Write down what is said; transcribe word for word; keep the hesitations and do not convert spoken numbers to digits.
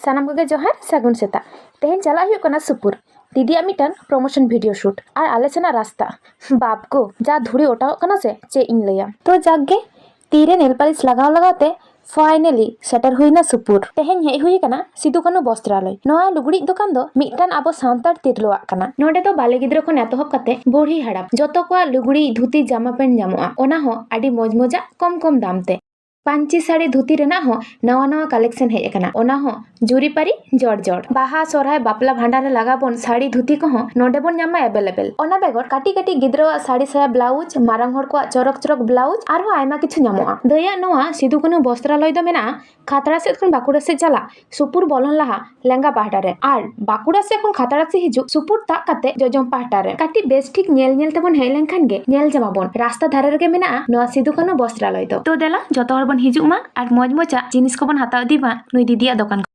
ᱥᱟᱱᱟᱢ ᱠᱚᱜᱮ ᱡᱚᱦᱟᱨ, ᱥᱟᱹᱜᱩᱱ ᱥᱮᱛᱟᱜ᱾ ᱛᱮᱦᱮᱧ ᱪᱟᱞᱟᱜ ᱦᱩᱭᱩᱜ ᱠᱟᱱᱟ ᱥᱩᱯᱩᱨ ᱫᱤᱫᱤᱭᱟᱜ ᱢᱤᱫᱴᱟᱝ promotion video shoot᱾ ᱟᱨ ᱟᱞᱮ ᱥᱮᱱᱟᱜ ᱨᱟᱥᱛᱟ, ᱵᱟᱯ ᱜᱳ, ᱡᱟ ᱫᱷᱩᱲᱤ ᱚᱴᱟᱣᱚᱜ ᱠᱟᱱᱟ ᱥᱮ, ᱪᱮᱫ ᱤᱧ ᱞᱟᱹᱭᱟ᱾ ᱛᱚ ᱡᱟᱠ ᱜᱮ, ᱛᱤᱨᱮ ᱱᱮᱞ ᱯᱟᱞᱤᱥ ᱞᱟᱜᱟᱣ ᱞᱟᱜᱟᱣ ᱛᱮ finally ᱥᱮᱴᱮᱨ ᱦᱩᱭᱱᱟ ᱥᱩᱯᱩᱨ᱾ ᱛᱮᱦᱮᱧ ᱦᱮᱡ ᱦᱩᱭ ᱟᱠᱟᱱᱟ ᱥᱤᱫᱩ ᱠᱟᱹᱱᱦᱩ ᱵᱚᱥᱛᱨᱟᱞᱚᱭ᱾ ᱱᱚᱣᱟ ᱞᱩᱜᱽᱲᱤᱡ ᱫᱚᱠᱟᱱ ᱫᱚ ᱢᱤᱫᱴᱟᱝ ᱟᱵᱚ ᱥᱟᱱᱛᱟᱲ ᱛᱤᱨᱞᱟᱹᱣᱟᱜ ᱠᱟᱱᱟ᱾ ᱱᱚᱰᱮ ᱫᱚ ᱵᱟᱞᱮ ᱜᱤᱫᱽᱨᱟᱹ ᱠᱷᱚᱱ ᱮᱛᱚᱦᱚᱵ ᱠᱟᱛᱮ ᱵᱩᱲᱦᱤ ᱦᱟᱲᱟᱢ ᱡᱚᱛᱚ ᱠᱚᱣᱟᱜ ᱞᱩᱜᱽᱲᱤᱡ, ᱫᱷᱩᱛᱤ, ᱡᱟᱢᱟ ᱯᱮᱱᱴ ᱧᱟᱢᱚᱜᱼᱟ, ᱚᱱᱟ ᱦᱚᱸ ᱟᱹᱰᱤ ᱢᱚᱡᱽ ᱢᱚᱡᱟᱜ ᱠᱚᱢ ᱠᱚᱢ ᱫᱟᱢ ᱛᱮ᱾ ᱯᱟᱹᱧᱪᱤ ᱥᱟᱹᱲᱤ, ᱫᱷᱩᱛᱤ ᱨᱮᱱᱟᱜ ᱦᱚᱸ ᱱᱟᱣᱟ ᱱᱟᱣᱟ collection ᱦᱮᱡ ᱟᱠᱟᱱᱟ, ᱚᱱᱟ ᱦᱚᱸ ᱡᱩᱨᱤᱯᱟᱹᱨᱤ ᱡᱚᱲ ᱡᱚᱲ᱾ ᱵᱟᱦᱟ, ᱥᱚᱨᱦᱟᱭ, ᱵᱟᱯᱞᱟ, ᱵᱷᱟᱸᱰᱟᱱ ᱨᱮ ᱞᱟᱜᱟᱣ ᱵᱚᱱ ᱥᱟᱹᱲᱤ, ᱫᱷᱩᱛᱤ ᱠᱚᱦᱚᱸ ᱱᱚᱰᱮ ᱵᱚᱱ ᱧᱟᱢᱟ available᱾ ᱚᱱᱟ ᱵᱮᱜᱚᱨ ᱠᱟᱹᱴᱤᱡ ᱠᱟᱹᱴᱤᱡ ᱜᱤᱫᱽᱨᱟᱹᱣᱟᱜ ᱥᱟᱹᱲᱤ, ᱥᱟᱭᱟ, blouse, ᱢᱟᱨᱟᱝ ᱦᱚᱲ ᱠᱚᱣᱟᱜ ᱪᱚᱨᱚᱠ ᱪᱚᱨᱚᱠ blouse, ᱟᱨᱦᱚᱸ ᱟᱭᱢᱟ ᱠᱤᱪᱷᱩ ᱧᱟᱢᱚᱜᱼᱟ᱾ ᱫᱟᱹᱭᱟᱜ ᱱᱚᱣᱟ ᱥᱤᱫᱩ ᱠᱟᱹᱱᱦᱩ ᱵᱚᱥᱛᱨᱟᱞᱚᱭ ᱫᱚ ᱢᱮᱱᱟᱜᱼᱟ ᱠᱷᱟᱛᱲᱟ ᱥᱮᱫ ᱠᱷᱚᱱ ᱵᱟᱸᱠᱩᱲᱟ ᱥᱮᱫ ᱪᱟᱞᱟᱜ ᱥᱩᱯᱩᱨ ᱵᱚᱞᱚᱱ ᱞᱟᱦᱟ ᱞᱮᱸᱜᱟ ᱯᱟᱦᱴᱟ ᱨᱮ, ᱟᱨ ᱵᱟᱸᱠᱩᱲᱟ ᱥᱮᱫ ᱠᱷᱚᱱ ᱠᱷᱟᱛᱲᱟ ᱥᱮᱫ ᱦᱤᱡᱩᱜ ᱥᱩᱯᱩᱨ ᱛᱟᱜ ᱠᱟᱛᱮ ᱡᱚᱡᱚᱢ ᱯᱟᱦᱴᱟ ᱨᱮ᱾ ᱠᱟᱹᱴᱤᱡ ᱵᱮᱥ ᱴᱷᱤᱠ ᱧᱮᱞ ᱧᱮᱞ ᱛᱮᱵᱚᱱ ᱦᱮᱡ ᱞᱮᱱᱠᱷᱟᱱ ᱜᱮ ᱧᱮᱞ ᱧᱟᱢᱟᱵᱚᱱ ᱨᱟᱥᱛᱟ ᱫᱷᱟᱨᱮ ᱨᱮᱜᱮ ᱢᱮᱱᱟᱜᱼᱟ ᱱᱚᱣᱟ ᱥᱤᱫᱩ ᱠᱟᱹᱱᱦᱩ ᱵᱚᱥᱛᱨᱟᱞᱚᱭ ᱫᱚ᱾ ᱛᱚ ᱫᱮᱞᱟ ᱡᱚᱛᱚ ᱦᱚᱲ ᱵᱚᱱ ᱦᱤᱡᱩᱜ ᱢᱟ ᱟᱨ ᱢᱚᱡᱽ ᱢᱚᱡᱟᱜ ᱡᱤᱱᱤᱥ ᱠᱚᱵᱚᱱ ᱦᱟᱛᱟᱣ ᱤᱫᱤ ᱢᱟ ᱱᱩᱭ ᱫᱤᱫᱤᱭᱟᱜ ᱫᱚᱠᱟᱱ ᱠᱷᱚᱱ᱾